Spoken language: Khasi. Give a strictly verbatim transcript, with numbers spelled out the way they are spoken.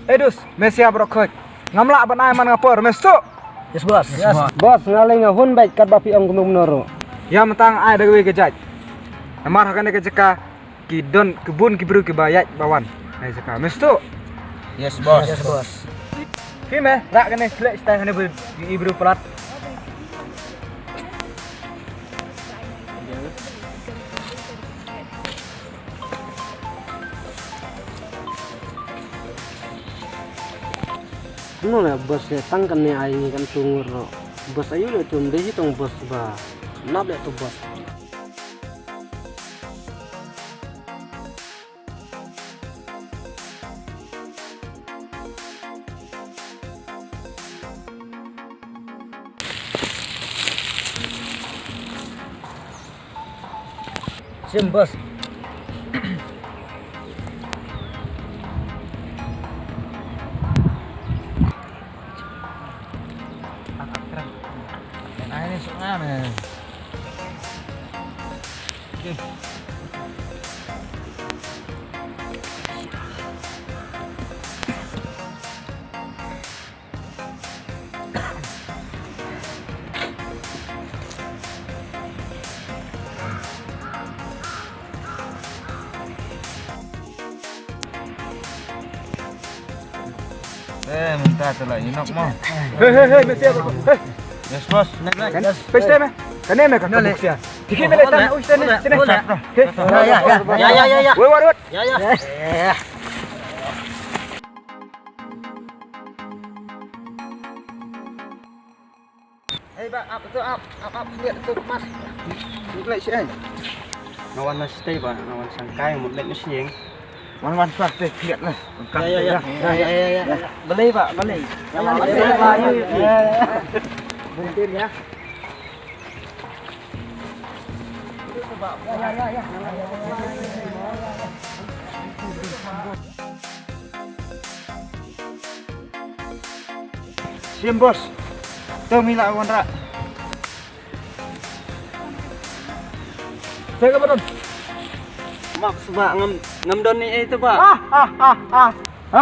Edus, me sia bro khoi. Ngam lah ban ai man nga por, me suk. Yes boss. Yes boss. Boss, nga lei nga hun bad katba phi ong kumno kumno ruh. Ïa mynta nga ai da kawei ka jait. Namar ha kane ka jaka ki don ki bun ki briew kiba ïaid ba wan. Ai jaka. Me suk. Yes boss. Yes boss. Phi me, rah kane khleh stai kane bru, i briew palat. Kumno leh boss leh tang kane ai ngi kan tu ngur ro. Boss ayu leh tu mdei hi tong boss ba. Nap leh tu boss. Sim boss. Ai ni sungai ni. Okay. Eh, mynta te la ïa u nok mo. Hei, hei, hei, mesti apa? Hei. Yes, boss. Kan, peste me. Kan me ka buksia. Tiki me le tan, uish tan, sini. Hei. Ya, ya, ya, ya. Wait, wait, wait. Ya, ya. Ei, ba, ap tu, ap, ap, ap, liat tu, mas. Liat shi, eh. Nga wan na stay ba, nga wan sangkai, mut liat na sieng. Wan, wan, swa, stay, liat na. Ya, ya, ya. Ya, ya, ya, ya. Balei ba, balei. Ya, ya, ya. Mungkin ya. Sim boss. Tong ila wanrah. Saya ke belum? Mak sebab ngam ngam don ni eh tu ba. Ah ah ah ah.